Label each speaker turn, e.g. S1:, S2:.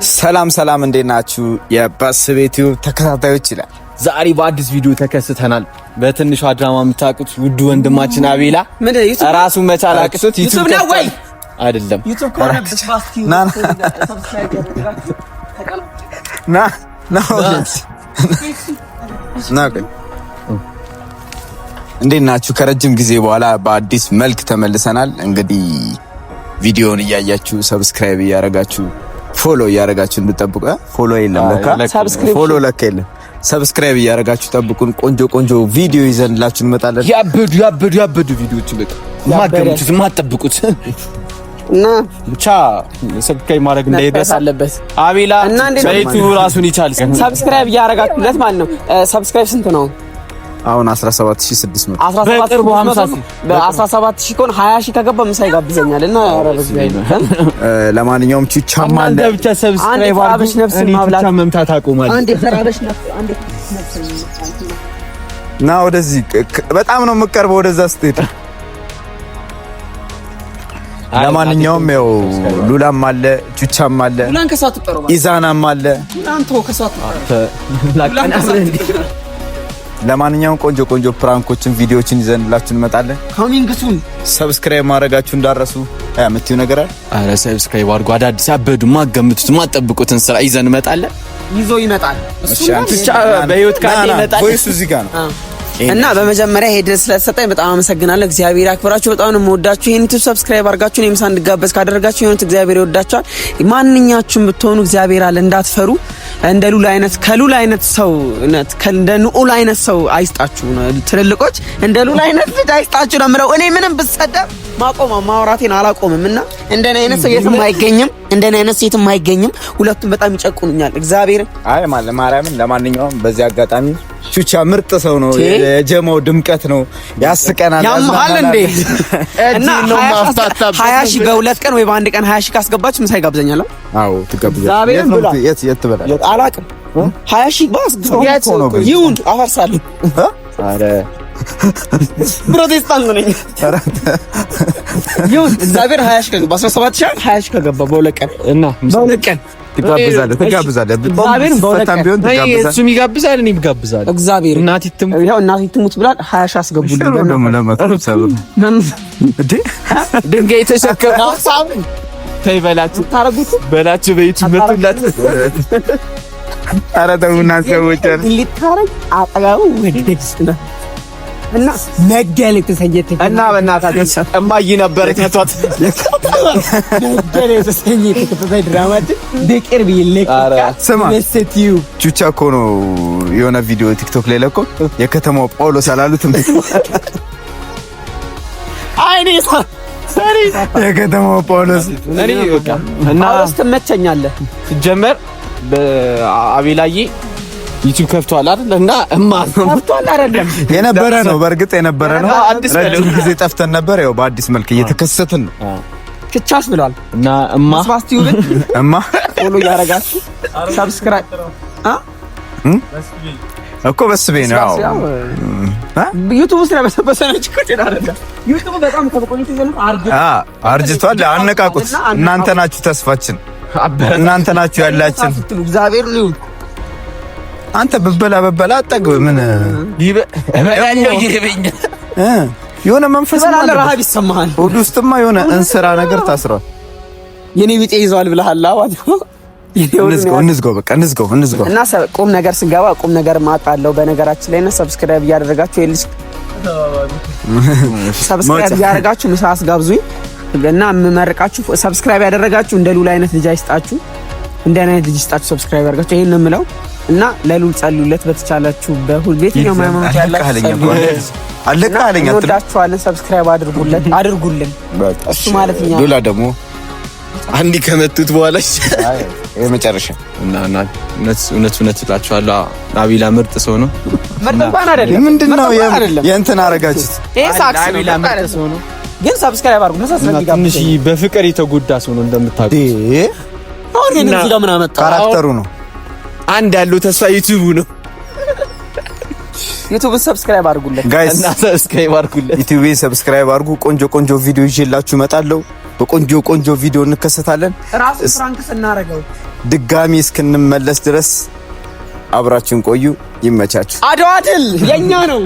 S1: ሰላም ሰላም፣ እንዴት ናችሁ የበስቤ ቲዩብ ተከታታዮች? ይላል።
S2: ዛሬ በአዲስ ቪዲዮ ተከስተናል። በትንሿ ድራማ የምታውቁት ውዱ ወንድማችን አቤላ ራሱ መቻል አቅቶት
S3: ዩቲዩብ ነው ወይ
S2: አይደለም?
S3: ዩቲዩብ ከሆነ በስባስቲ
S1: ና ና ና፣ እንዴት ናችሁ? ከረጅም ጊዜ በኋላ በአዲስ መልክ ተመልሰናል። እንግዲህ ቪዲዮውን እያያችሁ subscribe እያረጋችሁ follow እያረጋችሁ እንድጠብቁ። Follow የለም ለካ፣ follow ለካ የለም። Subscribe እያረጋችሁ ጠብቁን። ቆንጆ ቆንጆ ቪዲዮ ይዘንላችሁ እንመጣለን።
S2: ያበዱ ያበዱ ያበዱ ቪዲዮዎችን በቃ የማትገምቱት የማትጠብቁት
S3: እና
S2: ብቻ subscribe ማድረግ እንዳይረሳ
S3: አለበት።
S2: አቤላ
S3: እና እንዴት ነው?
S2: በዩቲዩብ ራሱን ይቻል።
S3: Subscribe እያረጋችሁለት ማለት ነው። Subscribe ስንት ነው?
S1: አሁን 17600።
S2: በቅርቡ 50 ሺህ።
S3: በ17,000 ከሆነ 20,000 ከገባ ምሳ ይጋብዘኛል። እና ኧረ በዚህ ላይ
S1: ለማንኛውም ቹቻም አለ።
S2: እናንተ ብቻ subscribe
S3: አንድ
S2: አድርጉ።
S3: የተራበች ነፍስን
S2: እኔ
S3: ማብላት።
S2: ብቻ መምታት አቆማለሁ።
S3: አንድ የተራበች ነፍስ አንድ
S1: ና ወደዚህ፣ በጣም ነው የምቀርበው ወደዛ ስትሄድ። ለማንኛውም ያው ሉላም አለ፣ ቹቻም አለ፣
S3: ሉላን ከሰው አትጠሩ።
S1: ኢዛናም አለ።
S3: ሉላን ተው፣ ከሰው አትጠሩ።
S1: ለማንኛውም ቆንጆ ቆንጆ prank ኦችን ቪዲዮዎችን ይዘንላችሁ እንመጣለን።
S3: Coming soon።
S1: Subscribe ማድረጋችሁ እንዳረሱ። የምትይው ነገር አለ?
S2: አረ subscribe አድርጉ። አዳዲስ ያበዱ የማትገምቱት የማትጠብቁትን ስራ ይዘን እንመጣለን።
S3: ይዞ ይመጣል።
S1: እሺ፣ አንተ
S2: ብቻ በህይወት ካለ
S1: ና፣ ና፣
S2: ይመጣል።
S1: Voice ኡ እዚህ ጋር ነው።
S3: እና በመጀመሪያ ይሄ ድረስ ስለተሰጠኝ በጣም አመሰግናለሁ። እግዚአብሔር ያክብራችሁ። በጣም ነው የምወዳችሁ። ይሄን ዩቲዩብ subscribe አድርጋችሁ እኔም ምሳ እንድጋበዝ ካደረጋችሁ የሆኑት እግዚአብሔር ይወዳችኋል። ማንኛችሁም ብትሆኑ እግዚአብሔር አለ፣ እንዳትፈሩ። እንደ ሉላ አይነት ከሉላ አይነት ሰው እውነት እንደ ንዑል አይነት ሰው አይስጣችሁ ነው። ትልልቆች እንደ ሉላ አይነት ልጅ አይስጣችሁ ነው የምለው። እኔ ምንም ብሰደብ ማቆም ማውራቴን አላቆምም እና እንደኔ አይነት ሰው የትም አይገኝም። እንደኔ አይነት ሰው የትም አይገኝም። ሁለቱም በጣም ይጨቁኑኛል። እግዚአብሔር
S1: አይ ማለት ማርያምን። ለማንኛውም በዚህ አጋጣሚ ቹቻ ምርጥ ሰው ነው። የጀማው ድምቀት ነው። ያስቀናል፣
S3: ያምሃል እንዴ? እና
S2: ነው ማፍታታበት።
S3: 20,000 በሁለት ቀን ወይ በአንድ ቀን 20,000 ካስገባች ምሳ ይጋብዘኛል።
S1: አዎ ትጋብዛለህ።
S3: እግዚአብሔርን
S1: የት ነው
S3: ብሏል።
S1: የት የት ትበላለህ?
S3: አላቅም። 20,000 ባስ
S1: የት ነው ግን?
S3: ይሁን አፈርሳለሁ።
S1: ኧረ
S3: ፕሮቴስታንት ነኝ። ይሁን እግዚአብሔር 20,000 ከገባ 17,000 20,000 ከገባ በሁለት ቀን
S2: እና
S3: በሁለት ቀን
S1: ትጋብዛለህ፣ ትጋብዛለህ።
S3: እግዚአብሔርን በሁለት
S1: ፈታም
S3: ቀን
S1: ቢሆን ትጋብዛለህ።
S2: እሱም ይጋብዛል እኔም እጋብዛለሁ።
S3: እግዚአብሔር
S2: እናቴ ትሙት።
S3: ይኸው እናቴ ትሙት ብሏል። 20,000 አስገቡልኝ።
S1: ሽሮ ደግሞ ለ150 ብር እንዴ?
S2: ድንጋይ የተሸከመ ተይ በላችሁ
S3: ታረጉት
S2: በላችሁ በዩቲዩብ መጡላት።
S1: ኧረ ተው እናንተ ሰዎች። ኧረ
S3: ሊታረግ አጠገቡ ወደስ ነው እና መግደል የተሰኘ
S2: እና በእናታችሁ እማዬ ነበረች መቷት።
S3: መግደል የተሰኘ ተከታታይ ድራማችን በቅርብ ይለቀቃል።
S1: ስማ
S3: በሰቲዩ
S1: ቹቻ እኮ ነው የሆነ ቪዲዮ ቲክቶክ ላይ ለቆ የከተማው ጳውሎስ አላሉትም?
S3: አይኔ
S1: የከተማው ጳውሎስ።
S2: እኔ በቃ እና
S3: ጳውሎስ ትመቸኛለህ።
S2: ሲጀመር በአቤላዬ ዩቲዩብ ከፍቷል አይደል? እና እማ
S3: ከፍቷል አይደለም?
S1: የነበረ ነው፣ በእርግጥ የነበረ ነው።
S2: አዲስ
S1: ረጅም ጊዜ ጠፍተን ነበር። ያው በአዲስ መልክ እየተከሰትን ነው።
S3: ክቻስ ብሏል።
S2: እና እማ
S3: ስባስቲዩብን
S1: እማ
S3: Follow እያደረጋችሁ subscribe አ
S1: እኮ በስቤ ነው። ያው
S3: ዩቲዩብ ውስጥ ለበሰበሰ ነው ችግር አይደለም። ዩቲዩብ በጣም ከቆይቶ ዘንድ
S1: አርጅቷል። አነቃቁት። እናንተ ናችሁ ተስፋችን፣ እናንተ ናችሁ ያላችን።
S3: ስትሉ እግዚአብሔር ነው።
S1: አንተ ብበላ ብበላ አጠግብ ምን
S2: እበላለሁ ይርበኛል።
S1: እ የሆነ መንፈስ
S3: ትበላለህ፣ ረሃብ ይሰማሃል።
S1: ሆድ ውስጥማ የሆነ እንስራ ነገር ታስሯል።
S3: የኔ ቢጤ ይዘዋል ብለሃል። አዋት
S1: እንዝጋው፣ እንዝጋው፣ በቃ እንዝጋው፣ እንዝጋው።
S3: እና ቁም ነገር ስንገባ ቁም ነገር ማጣለው። በነገራችን ላይ እና subscribe እያደረጋችሁ የልጅ subscribe እያደረጋችሁ ምሳ አስጋብዙኝ እና የምመርቃችሁ subscribe ያደረጋችሁ እንደ ሉል አይነት ልጅ አይስጣችሁ፣ እንደ እኔ አይነት ልጅ ይስጣችሁ። Subscribe ያደርጋችሁ ይሄን ነው የምለው እና ለሉል ጸልዩለት በተቻላችሁ በሁል በየትኛውም ሃይማኖት ያላችሁ
S1: አለቀ አለኝ እኮ።
S3: ጸልዩለት።
S1: አለቀ አለኝ አትልም?
S3: እንወዳችኋለን። Subscribe አድርጉለት አድርጉልን። እሱ ማለት እኛ
S1: ሉላ ደግሞ
S2: አንዲ ከመቱት በኋላ
S1: የመጨረሻ
S2: እና እና እውነት እውነት እውነት እላችኋለሁ አቤላ ምርጥ ሰው ነው።
S3: ምርጥ እንኳን አይደለም።
S1: ምንድን ነው
S3: ምርጥ እንኳን አይደለም።
S1: የእንትን አረጋችሁት?
S3: ይሄ ሳክስ ነው።
S2: አቤላ
S3: ምርጥ
S2: ምርጥ
S3: አይደለም።
S2: ሰው ነው።
S3: ግን subscribe አድርጉ። ምሳ
S2: እና ትንሽ
S3: ስለሚጋብዘኝ
S2: በፍቅር የተጎዳ ሰው ነው እንደምታውቁት።
S3: አሁን ግን እዚህ ጋር ምን አመጣው?
S1: Character ኡ ነው።
S2: አንድ ያለው ተስፋ ዩቲዩቡ ነው።
S3: ዩቲዩብን subscribe አድርጉለት።
S1: Guys
S2: እና subscribe አድርጉለት።
S1: ዩቲዩብን subscribe አድርጉ። ቆንጆ ቆንጆ ቪዲዮ ይዤላችሁ እመጣለሁ። በቆንጆ ቆንጆ ቪዲዮ እንከሰታለን።
S3: ራሱ prank ስናረገው
S1: ድጋሚ እስክንመለስ ድረስ አብራችሁን ቆዩ። ይመቻችሁ።
S3: አድዋ ድል የኛ ነው።